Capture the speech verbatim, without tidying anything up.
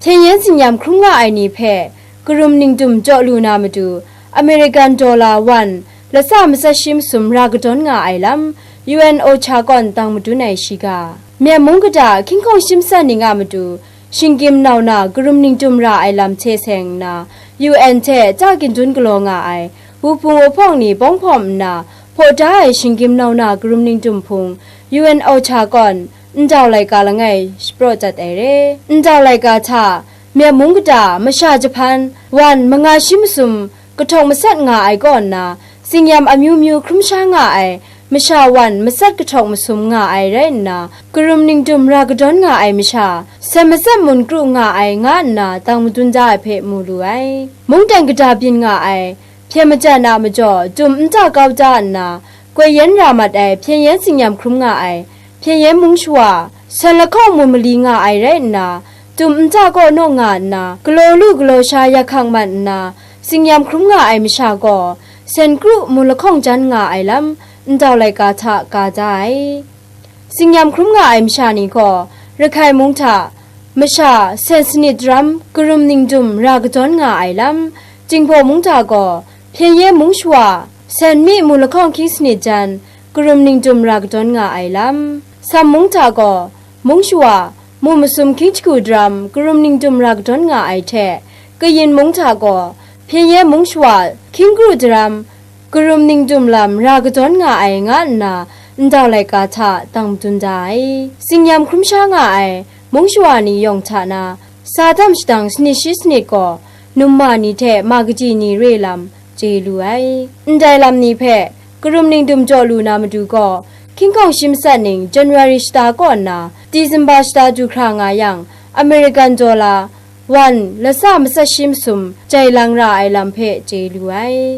Hpyen yen tsin-yam hkrum nga ai ni hpe karum ningdum jaw lu na matu, American dollar wan latsa matsat shi masum ra kadawn nga ai lam, U N OCHA kawn tang madun ai shiga. Myen mung kata hkying hkawng shi matsat ning a matu, shinggyim nau na karum ningdum ra ai lam hte seng nna, U N hte ta ginjun galaw nga ai, wuhpung wuhpawng ni bawng hpawm nna, hpaw da ai shinggyim nau na karum ningdum hpung, U N OCHA kawn ndau laika langai shapraw dat ai re. Ndau laika hta, myen mung kata masha jahpan, wan manga shi masum kahtawk matsat nga ai kaw nna, tsin-yam amyu myu hkrum sha nga ai masha wan matsat kahtawk masum nga ai rai nna, karum ningdum ra kadawn nga ai masha, sen matsat mun kru nga ai nga nna tang madun da ai hpe mu lu ai. Mungdan kata byin nga ai, hpyen majan a majaw tum nta kau da nna, goi yen ra mat ai hpyen yen tsin-yam hkrum nga ai, hpyen yen mung shawa, sen lahkawng mu mali nga ai rai nna, tum nta kaw naw nga nna, galaw lu galaw sha yak hkang mat nna, tsin-yam hkrum nga ai masha gaw, sen kru mu lahkawng jan nga ai lam, ndau laika hta ka da ai. Tsin-yam hkrum nga ai masha ni gaw, Rakhai mung hta, masha, sen sanit daram, karum ningdum ra kadawn nga ai lam, Jinghpaw mung hta gaw, hpyen yen mung shawa, sen mi mu lahkawng hkying sanit jan, karum ningdum ra kadawn nga ai lam. Sam mung hta gaw, mung shawa, mu masum hkying jahku daram, karum ningdum ra kadawn nga ai hte, kayin mung hta gaw, hpyen yen mung shawa, hkying kru daram, karum ningdum lam ra kadawn nga ai nga nna, ndau laika hta tang madun da ai. Tsin-yam hkrum sha nga ai mung shawa ni yawng hta na, sa dam shadang sanit shi sanit gaw, numma ni hte ma kaji ni re lam, chye lu ai. Ndai lam ni hpe karum ningdum jaw lu na matu gaw, hkying hkawng shi matsat ning January shata kaw nna December shata du hkra nga yang, American dollar wan latsa matsat shi masum jai lang ra ai lam hpe chye lu ai.